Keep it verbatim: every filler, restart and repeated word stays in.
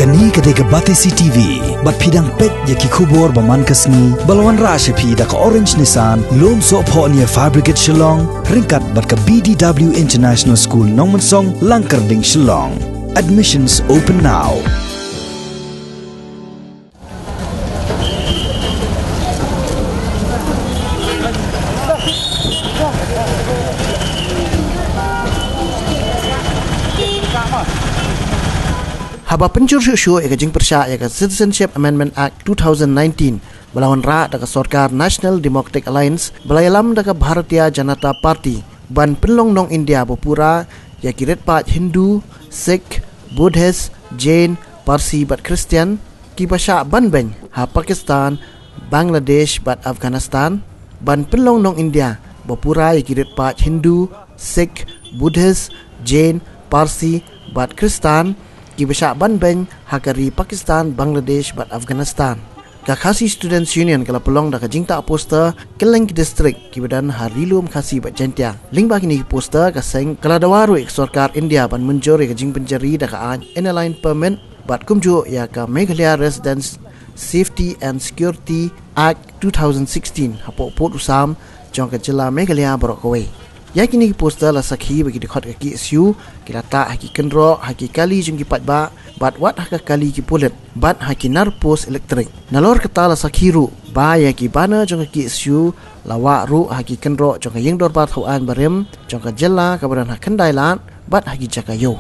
Kane ka dei ka Batesi T V, bad phi dang peit ïa ki khubor ba man ka sngi, ba la wanrah sha phi da ka Orange Nissan, Lumsohphohniya Fabricate Shillong, ryngkat bad ka B D W International School Nongmensong, Langkyrding, Shillong. Admissions open now. Haba pynjur shuh shuh ïa ka jingpyrshah ïa ka Citizenship Amendment Act two thousand nineteen, ba la wanrah da ka sorkar National Democratic Alliance, ba la ïalam da ka Bharatiya Janata Party, ban pynlong nong India ba pura ïa ki rit paid Hindu, Sikh, Buddhist, Jain, Parsi bad Christian, kiba shah ban beiñ ha Pakistan, Bangladesh bad Afghanistan, ban pynlong nong India ba pura ïa ki rit paid Hindu, Sikh, Buddhist, Jain, Parsi bad Christian, kiba shah ban beiñ ha ka ri Pakistan, Bangladesh bad Afghanistan. Ka Khasi Students Union ka la pynlong da ka jingtah poster kylleng ki district kiba don ha Ri-lum Khasi bad Jaintia. Lyngba kine ki poster, ka seng ka la dawa ruh ïa ka sorkar India ban mynjur ïa ka jingpynjari da ka aiñ Inner Line Permit bad kumjuh ïa ka Meghalaya Residents Safety and Security Act two thousand sixteen hapoh pud u sam jong ka jylla Meghalaya baroh kawei. Ïa kine ki poster la sakhi ba ki dkhot ka K S U ki la tah ha ki kynroh, ha ki kali jong ki paidbah, bad wat ha ka kali ki pulit, bad ha ki nar post elektrik. Nalor kata la sakhi ruh ba ïa ki banner jong ka K S U la wah ruh ha ki kynroh jong ka ïing dorbar thaw aiñ barim jong ka jylla kaba don ha Khyndailad bad ha ki jaka ïew.